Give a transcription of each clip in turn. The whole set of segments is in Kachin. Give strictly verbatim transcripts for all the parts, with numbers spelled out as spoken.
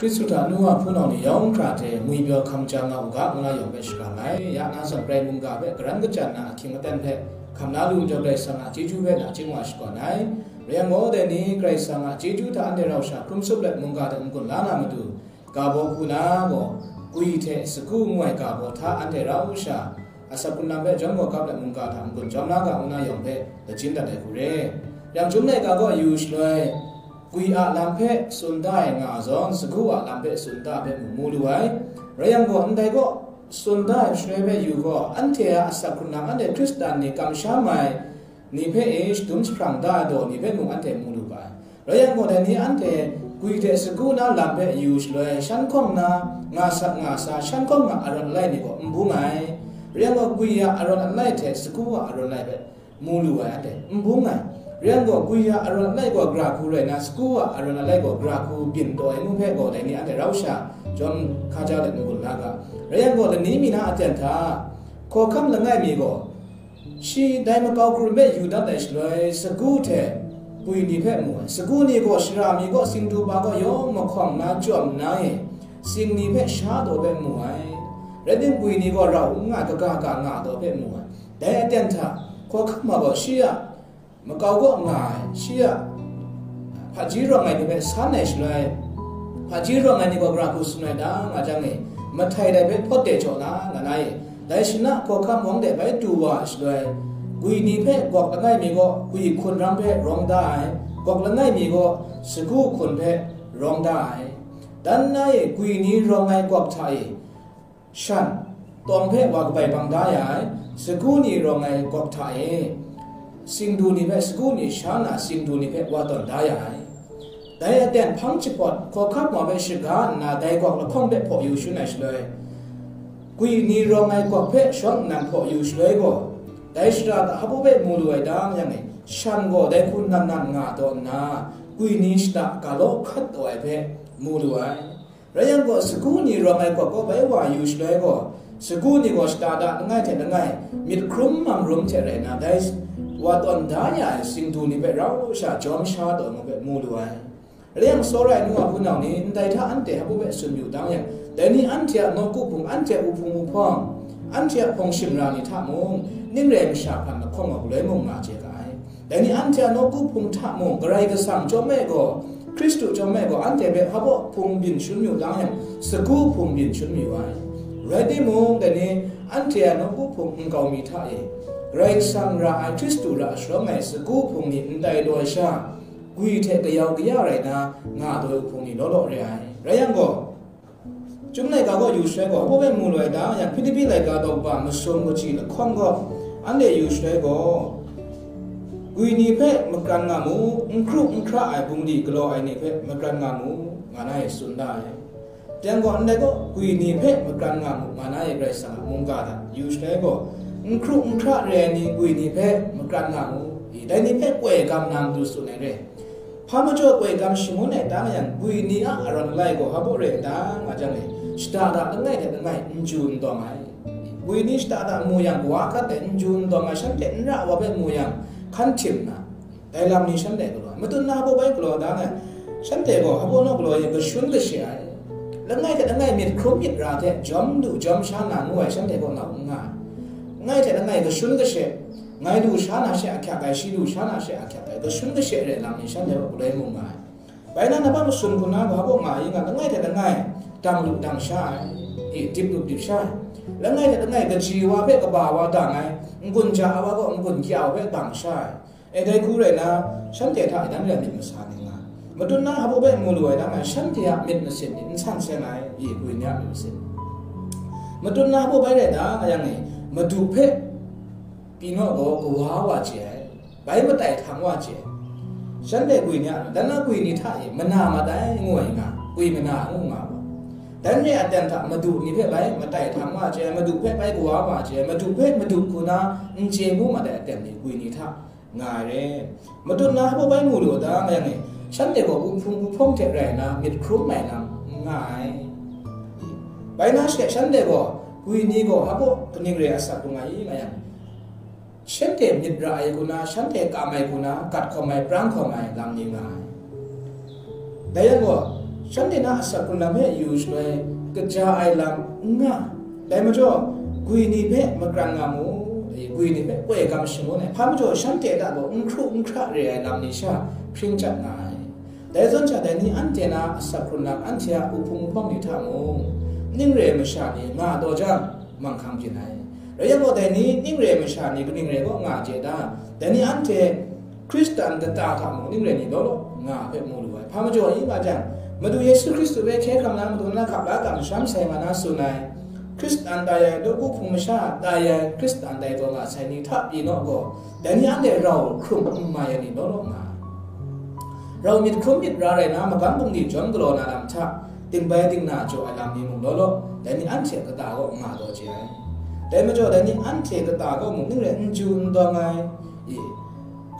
Hkristu hta nu wa hpunau ni yawng hkra hte ngwipyaw hkam ja nga u ga, ngu na yawng hpe shakram ai. Ya na zawn, Karai mungga hpe karan kachyan na ahkying aten hpe hkam na lu majaw, Karai Kasang a chyeju hpe na chyeju wa shakawn ai. Rai yang gaw, dai ni Karai Kasang a chyeju hta anhte rau sha hkrum tsup let mungga hte n-gun la na matu, ga baw hku na gaw, gwi hte sagu ngu ai ga baw hta anhte rau sha asak hkrun lam hpe jawm gaw kap let mungga hta n-gun jawm la ga, ngu na yawng hpe lachyum dat ai hku re. Yang chyum laika gaw yu shaloi, gwi a lam hpe tsun da ai nga zawn, sagu a lam hpe tsun da ai hpe mung mu lu ai. Rai yang gaw, ndai gaw tsun da ai shaloi hpe yu gaw, anhte a asak hkrun lam, anhte Hkristan ni kamsham ai ni hpe e shadum jahprang da ai daw ni hpe mung anhte mu lu ga ai. Rai yang gaw, dai ni anhte gwi hte sagu na lam hpe yu shaloi, shan hkawng na nga sat nga sa, shan hkawng na arawt alai ni gaw n bung ai. Rai yang gaw, gwi a arawt alai hte sagu a arawt alai hpe mu lu ai, anhte n bung ai. Rai yang gaw, gwi a arawt alai gaw gara hku rai na, sagu a arawt alai gaw gara hku byin taw ai ngu hpe gaw, dai ni anhte rau sha jawm hkaja let n-gun la ga. Rai yang gaw, lani mi na aten hta, hkawhkam langai mi gaw, shi dai makau hkrum hpe yu dat ai shaloi, sagu hte gwi ni hpe mu ai. Sagu ni gaw shara mi kaw, singdu pa kaw yawng mahkawng na chyawm nna e, sing ni hpe sha taw hpe mu ai. Rai timung, gwi ni gaw rau n nga ai, kaga ga nga taw hpe mu ai. Dai aten hta, hkawhkam ma gaw shi a makau kaw nga ai, shi a hpaji rawng ai ni hpe san ai shaloi, hpaji rawng ai ni gaw gara hku tsun ai da nga jang e, mahtai dai hpe hpawt de jaw na, nga na e. Dai shana hkawhkam wang de bai du wa ai shaloi, gwi ni hpe gawk langai mi gaw gwi hkun ram hpe rawng da ai, gawk langai mi gaw sagu hkun hpe rawng da ai. Dan na e, gwi ni rawng ai gawk hta e, shan, tawng hpe wa kabai bang da ya ai, sagu ni rawng ai gawk hta e, singdu ni hpe sagu ni sha na, singdu ni hpe wa tawn da ya ai. Dai aten hpang jahpawt hkawhkam wa hpe shaga nna, dai gawk lahkawng hpe hpaw yu shun ai shaloi, gwi ni rawng ai gawk hpe shawng nnan hpaw yu shaloi gaw, dai shara hta hpaw hpe mu lu ai da yang e, shan gaw dai hku nnan nnan nga taw nna, gwi ni shata galaw hkat taw ai hpe mu lu ai. Rai yang gaw, sagu ni rawng ai gawk gaw bai wa yu shaloi gaw, sagu ni gaw shata da langai hte langai, myit hkrum mang rum hte rai nna, dai wa tawn da ya ai singdu ni hpe rau sha jawm sha taw ngu hpe mu lu ai. Rai yang, tsawra ai nu wa hpunau ni, ndai hta anhte hpaw hpe tsun yu dang yang, dai ni anhte a nawku hpung, anhte a uhpung uhpawng, anhte a hpawng shimra ni hta mung, ning rai masha hpan lahkawng wa galoi mung nga chye ga ai. Dai ni anhte a nawku hpung hta mung, Karai Kasang chyawm e gaw, Hkristu chyawm e gaw, anhte hpe hpaw hpung byin shangun yu dang yang, sagu hpung byin shangun yu ai. Rai timung, dai ni anhte a nawku hpung nkau mi hta e, Karai Kasang ra ai, Hkristu ra sharawng ai sagu hpung ni n tai taw ai sha, gwi hte kayau kaya rai na nga taw ai hpung ni law law re ai. Rai yang gaw, Chyum laika gaw yu shaloi gaw, hpaw hpe mu lu ai da yang, Hpilipi laika daw kaba masum kaji lahkawng gaw, anhte yu shaloi gaw, gwi ni hpe makran nga mu, n hkru n hkra ai bungli galaw ai ni hpe makran nga mu, nga na e tsun da ai. Teng gaw, ndai gaw, gwi ni hpe makran nga mu, nga na e Karai Kasang a mungga hta yu shaloi gaw, n hkru n hkra re ai ni gwi ni hpe makran nga mu, i, dai ni hpe koi gam na matu tsun ai re. Hpa majaw koi gam shangun ai da yang, gwi ni a arawt alai gaw hpaw rai da nga jang e, shata da langai hte langai n ju n dawng ai. Gwi ni shata da mu yang, kawa hkat ai n ju n dawng ai, shanhte n ra wa hpe mu yang, hkan htim na, dai lam ni shanhte galaw ai. Matut na hpaw bai galaw da nga, shanhte gaw hpaw naw galaw e kashun kashe ai. Langai hte langai myit hkrum myit ra hte jawm du jawm sha na ngu ai, shanhte gaw nau n nga ai. Langai hte langai kashun kashe, ngai du sha na she ahkyak ai, shi du sha na she ahkyak ai, kashun kashe re lam ni shanhte gaw galoi mung nga ai. Bai na, nang hpa masum hku na ga hpaw nga i nga, langai hte langai dang lu dang sha ai, i, dip lu dip sha ai. Langai hte langai kaji wa hpe kaba wa dang ai, n-gun ja ai wa gaw n-gun kya wa hpe dang sha ai. E, dai hku rai na, shanhte hta e dan re ai myit masa ni nga ai. Matut na hpaw bai mu lu ai da nga, shanhte a myit masin ni n san seng ai, i, gwi ni a myit masin. Matut na hpaw bai rai da nga yang e, madu hpe pyi naw gaw kawa wa chye ai. Bai matai htang wa chye. Shanhte gwi ni a, dan na gwi ni hta e, mana mat ai ngu ai nga, gwi mana ngu nga gaw. Dan re aten hta madu ni hpe bai matai htang wa chye, madu hpe bai kawa wa chye, madu hpe madu hku na n chye ngu mat ai aten ni gwi ni hta nga ai re. Matut na hpaw bai mu lu da nga yang e, shanhte gaw uhpung uhpawng hte rai na myit hkrum ai lam n nga ai. Bai na she shanhte gaw gwi ni gaw hpaw kaning re a asak lu nga i nga yang, shanhte myit ra ai hku na, shanhte kam ai hku na, gat hkawm ai, prang hkawm ai lam ni nga ai. Dai yang gaw, Shanhte na asak hkrun lam hpe yu shaloi, kaja ai lam n nga. Dai majaw, gwi ni hpe makran nga mu, gwi ni hpe koi gam shangun ai. Hpa majaw, shanhte hta gaw n hkru n hkra re ai lam ni sha hpring chyat nga ai. Dai zawn sha, dai ni anhte na asak hkrun lam anhte a uhpung uhpawng ni hta mung, ning re ai masha ni nga taw jang, manghkang byin ai. Rai yang gaw, dai ni ning re ai masha ni kaning rai kaw nga a chye ta? Dai ni anhte Hkristan kata hta mung ning rai ni law law nga hpe mu lu ai. Hpa majaw i nga jang, Madu Yesu Hkristu hpe hkye hkrang na matu na hkap la kamsham sai nga na tsun ai, Hkristan tai ai, nawku hpung masha tai ai, Hkristan tai taw nga sai ni hta pyi naw gaw, dai ni anhte rau hkrum n mai ai ni law law nga ai. Rau myit hkrum myit ra rai na, magam bungli jawm galaw na lam hta, dingbai dingna jaw ai lam ni mung law law, dai ni anhte kata kaw nga taw chye ai. Dai majaw, dai ni anhte kata kaw mung ning rai n ju n dawng ai, i,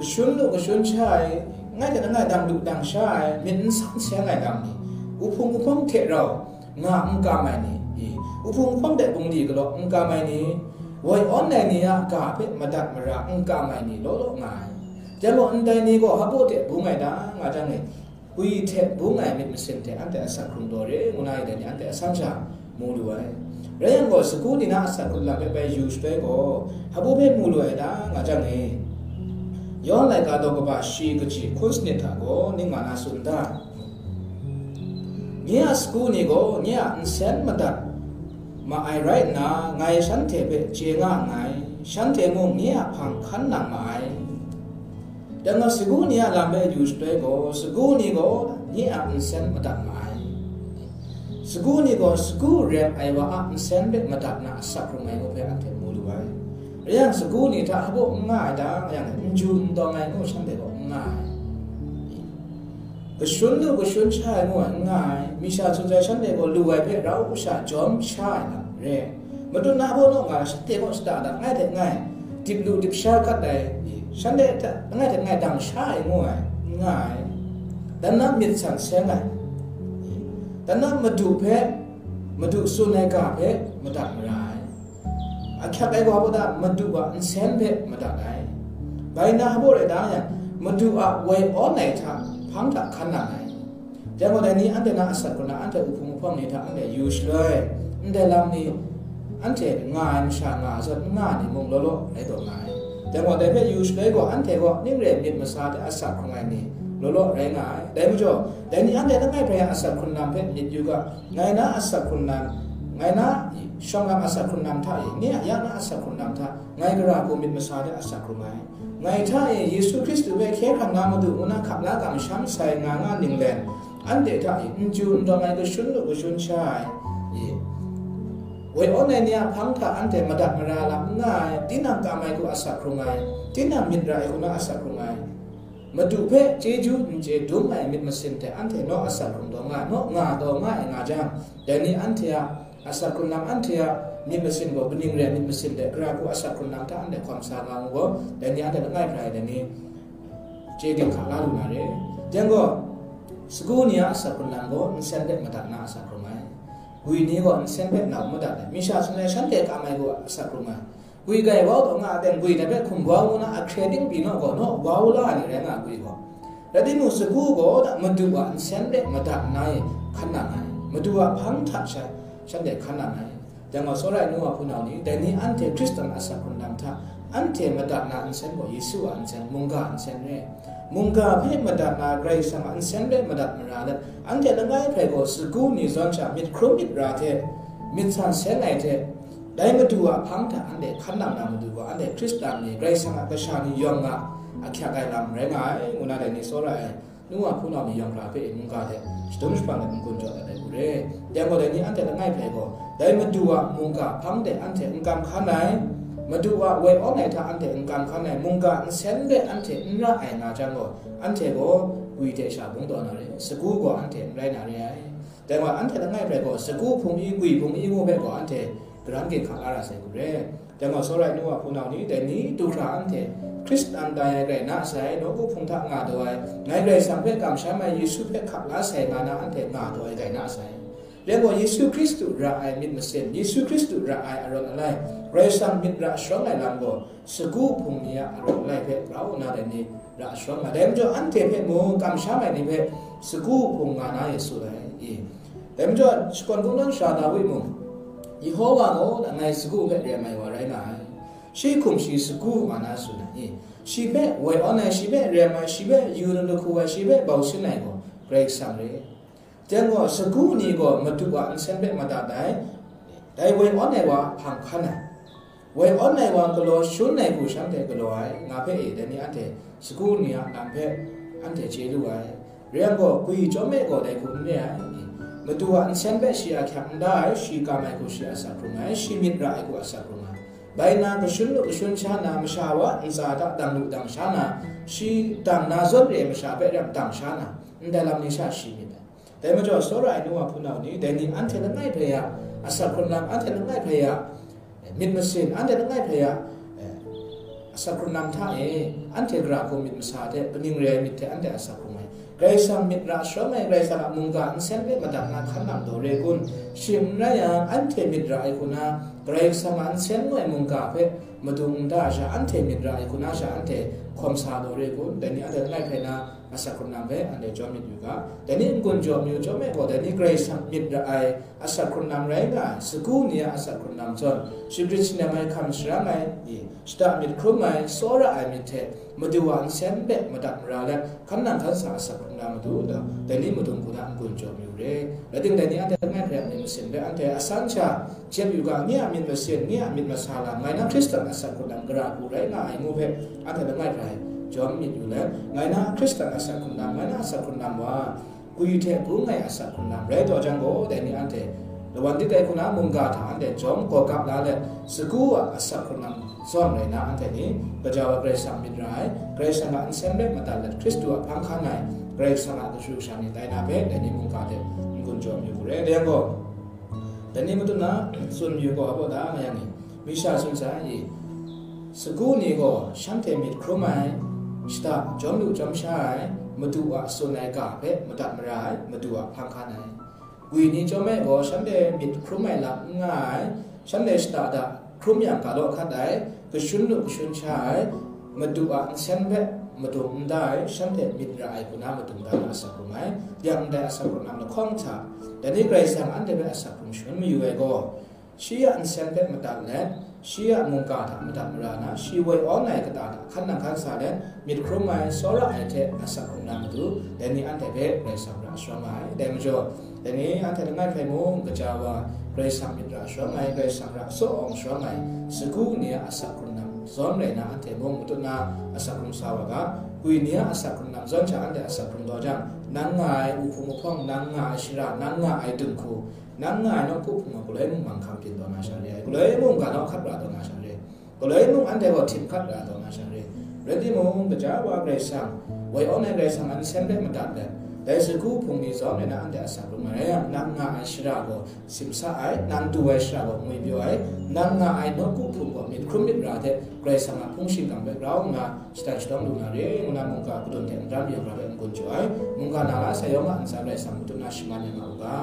kashun lu kashun sha ai, langai hte langai dang lu dang sha ai, myit n san seng ai lam ni, uhpung uhpawng hte rau nga n kam ai ni, i, uhpung uhpawng hte bungli galaw n kam ai ni, woi awn ai ni a ga hpe madat mara n kam ai ni law law nga ai. Dai gaw, ndai ni gaw hpabaw hte bung ai ta nga jang e, gwi hte bung ai myit masin hte anhte asak hkrung taw re ngu na i, dai ni anhte asan sha mu lu ai. Rai yang gaw, sagu ni na asak hkrun lam hpe bai yu shaloi gaw, hpabaw hpe mu lu ai ta nga jang e, Yawhan laika daw kaba shi kaji hkun sanit hta gaw ning nga na tsun ta? Nye a sagu ni gaw nye a nsen madat ma ai rai nna, ngai shanhte hpe chye nga nngai, shanhte mung nye a hpang hkan nang ma ai. Dang na sagu ni a lam hpe yu shaloi gaw, sagu ni gaw nye a nsen madat ma ai. Sagu ni gaw sagu rem ai wa a nsen hpe madat na asak hkrung ai ngu hpe anhte mu lu ai. Rai yang, sagu ni hta hpabaw n nga ai ta, yang n ju n dawng ai ngu shanhte gaw n nga ai. Kashun lu kashun sha ai ngu ai n nga ai, mi sha tsun sai shanhte gaw lu ai hpe rau sha jawm sha ai lam re. Madu na hpaw naw nga ai, shanhte gaw shada da, ngai hte ngai, dip lu dip sha kat ai, shanhte hta, ngai hte ngai dang sha ai ngu ai n nga ai. Dan na myit san seng ai, dan na Madu hpe, Madu tsun ai ga hpe madat mara ai. Ahkyak ai wa gaw da, Madu a nsen hpe madat ai. Bai na hpaw rai da yang, Madu a woi awn ai hta hpang hta hkan nang ai. Dai gaw, dai ni anhte na asak hkrun na, anhte uhpung uhpawng ni hta anhte yu shaloi, ndai lam ni anhte nga ai masha nga ai zawn, n nga ai ni mung law law rai taw nga ai. Dai gaw, dai hpe yu shaloi gaw, anhte gaw ning re myit masa hte asak hkrung ai ni law law rai nga ai. Dai majaw, dai ni anhte langai hpe asak hkrun lam hpe myit yu ga, ngai na asak hkrun lam, ngai na shawng lam asak hkrun lam hta e, nye a ya na asak hkrun lam hta, ngai gara hku myit masa de asak hkrung ai. Ngai hta e Yesu Hkristu hpe hkye hkrang na Madu ngu na hkap la kamsham sai nga nga ninglen, anhte hta e n ju n dawng ai, kashun lu kashun sha ai. E, woi awn ai ni a hpang hta anhte madat mara lam n nga ai, tinang kam ai hku asak hkrung ai, tinang myit ra ai hku na asak hkrung ai. Madu hpe chyeju n chye dum ai myit masin hte anhte naw asak hkrung taw nga, naw nga taw nga ai nga jang, dai ni anhte a asak hkrun lam, anhte a myit masin gaw kaning re ai myit masin hte gara hku asak hkrun lam hta anhte hkawm sa nga ngu gaw, dai ni anhte langai hkrai dai ni chye ginhka la lu na re. Dai gaw, sagu ni a asak hkrun lam gaw nsen hpe madat na asak hkrung ai. Gwi ni gaw nsen hpe nau madat ai. Mi sha tsun ai shanhte kam ai gaw asak hkrung ai. Gwi gai wau taw nga a teng, gwi dai hpe hkum wau ngu na ahkre ting pyi naw gaw, naw wau la ai ni rai nga ai gwi gaw. Rai timung, sagu gaw da Madu a nsen hpe madat nna e hkan nang ai, Madu a hpang hta sha, shanhte hkan nang ai. Dai gaw, tsawra ai nu wa hpunau ni, dai ni anhte Hkristan a asak hkrun lam hta anhte madat na nsen gaw, Yesu a nsen, mungga nsen re. Mungga hpe madat na Karai Kasang a nsen hpe madat mara let, anhte langai hkrai gaw sagu ni zawn sha myit hkrum myit ra hte, myit san seng ai hte, dai Madu a hpang hta anhte hkan nang na matu gaw, anhte Hkristan ni, Karai Kasang a kasha ni yawng a ahkyak ai lam rai nga ai, ngu na dai ni tsawra ai nu wa hpunau ni yawng hkra hpe mungga hte shadum shaban let n-gun jaw dat ai hku re. Dai gaw, dai ni anhte langai hpe gaw, dai Madu a mungga hpang de anhte n kam hkan ai, Madu a woi awn ai hta anhte n kam hkan ai, mungga nsen de anhte n ra ai nga jang gaw, anhte gaw gwi hte sha bung taw na re, sagu gaw anhte n rai na re ai. Dai gaw, anhte langai hpe gaw, sagu hpung i, gwi hpung i ngu hpe gaw, anhte karan ginhka la ra sai hku re. Dai gaw, tsawra ai nu wa hpunau ni, dai ni du hkra anhte Hkristan tai ai rai na sai, nawku hpung hta nga taw ai, ngai Karai Kasang hpe kamsham ai, Yesu hpe hkap la sai nga na anhte nga taw ai rai na sai. Rai gaw, Yesu Hkristu ra ai myit masin, Yesu Hkristu ra ai arawn alai, Karai Kasang myit ra sharawng ai lam gaw, sagu hpung ni a arawn alai hpe grau nna dai ni ra sharawng nga. Dai majaw, anhte hpe mung kamsham ai ni hpe sagu hpung nga na Yesu ai. I, dai majaw, shakawn kungdawn sara Dawi mung, Yehova gaw ngai sagu hpe rem ai wa rai nga ai. Shi hkum shi sagu nga na tsun ai. I, shi hpe woi awn ai, shi hpe rem ai, shi hpe yu na lahku ai, shi hpe bau sin ai gaw Karai Kasang re. Jen gaw, sagu ni gaw Madu a nsen hpe madat ai, dai woi awn ai wa hpang hkan ai. Woi awn ai wa galaw shun ai hku shanhte galaw ai, nga hpe e, dai ni anhte sagu ni a lam hpe anhte chye lu ai. Rai yang gaw, gwi chyawm e gaw dai hku n re ai. Madu a nsen hpe shi a hkyang n da ai, shi kam ai hku shi a sak hkrung ai, shi myit ra ai hku a sak hkrung ai. Bai na, kashun lu kashun sha na, masha wa ntsa hta dang lu dang sha na, shi dang na zawn re ai masha hpe rap dang sha na, ndai lam ni sha shi myit ai. Dai majaw, tsawra ai nu wa hpunau ni, dai ni anhte langai hpe ya, asak hkrung lam anhte langai hpe ya, myit masin anhte langai hpe ya, asak hkrung lam hta e, anhte gara hku myit masa hte, kaning re ai myit hte anhte asak hkrung ai. Karai Kasang myit ra sharawng ai, Karai Kasang a mungga nsen hpe madat na hkan nang daw re kun? Shing n rai yang, anhte myit ra ai hku na, Karai Kasang a nsen ngoi mungga hpe madung n da sha, anhte myit ra ai hku na sha, anhte hkawm sa daw re kun? Dai ni anhte langai hpe na, asak hkrung lam hpe anhte jawm myit yu ga. Dai ni n-gun jaw mayu chyawm e gaw, dai ni Karai Kasang myit ra ai asak hkrung lam rai nga ai, sagu ni a asak hkrung lam zawn, shingrit shanglawm ai hkam sharang ai, i, shada myit hkrum ai, tsawra ai myit hte, Madu a nsen hpe madat mara let, hkan nang hkan sa asak hkrung lam Madu, dai ni madung hku na n-gun jaw mayu re. Rai tim, dai ni anhte langai hpe myit masin hpe anhte asan sha jep yu ga, nye a myit masin, nye a myit masa lam, ngai na Hkristan asak hkrung lam gara hku rai nga ai ngu hpe, anhte langai hpe jawm myit yu let, ngai na Hkristan asak hkrung lam, ngai na asak hkrung lam wa, gwi hte bung ai asak hkrung lam rai taw jang gaw, dai ni anhte lawan dit ai hku na mungga hta anhte jawm gaw gap la let, sagu a asak hkrung lam zawn rai na, anhte ni gaja wa Karai Kasang myit ra ai, Karai Kasang a nsen hpe madat let, Hkristu a hpang hkan ai, Karai Kasang a kachyu kasha ni tai na hpe, dai ni mungga hte n-gun jaw mayu re. Dai yang gaw, dai ni matu na tsun mayu gaw, abaw da nga yang ni, mi sha tsun sai i, sagu ni gaw shanhte myit hkrum ai, shada jawm lu jawm sha ai, Madu a tsun ai ga hpe madat mara ai, Madu a hpang hkan ai. Gwi ni chyawm e gaw, shanhte myit hkrum ai lam n nga ai, shanhte shada hta hkrum yang ga law hkat ai, kashun lu kashun sha ai, Madu a nsen hpe madung n da ai, shanhte myit ra ai hku na madung da na asak hkrung ai, yang ndai asak hkrung lam lahkawng hta, dai ni Karai Kasang anhte hpe asak hkrung shangun mayu ai gaw, shi a nsen hpe madat let, shi a mungga hta madat mara na, shi woi awn ai kata hta hkan nang hkan sa let, myit hkrum ai, tsawra ai hte asak hkrung na matu, dai ni anhte hpe Karai Kasang ra sharawng ai. Dai majaw, dai ni anhte langai hpe mung gaja wa, Karai Kasang myit ra sharawng ai, Karai Kasang ra tsaw awng sharawng ai, sagu ni a asak hkrung lam zawn rai na, anhte mung matut na asak hkrung sa wa ga. Gwi ni a asak hkrung lam zawn hta anhte asak hkrung taw jang, nang nga ai uhpung uhpawng, nang nga ai shara, nang nga ai dinghku, nang nga ai nawku hpung gaw galoi mung manghkang byin taw na sha re ai, galoi mung ga nau hkat ra taw na sha re, galoi mung anhte gaw htim hkat ra taw na sha re. Rai timung, gaja wa Karai Kasang, woi awn ai Karai Kasang a nsen hpe madat let, dai sagu hpung ni zawn rai na anhte asak hkrung ai rai yang, nang nga ai shara gaw simsa ai, nang du ai shara gaw ngwipyaw ai, nang nga ai nawku hpung gaw myit hkrum myit ra hte Karai Kasang a hpung shingkang hpe grau nna shatan shadawng lu na re, ngu na mungga kadun hte n-gun jaw ai, mungga na la sai yawng a ntsa Karai Kasang matut na shaman ya nga u ga.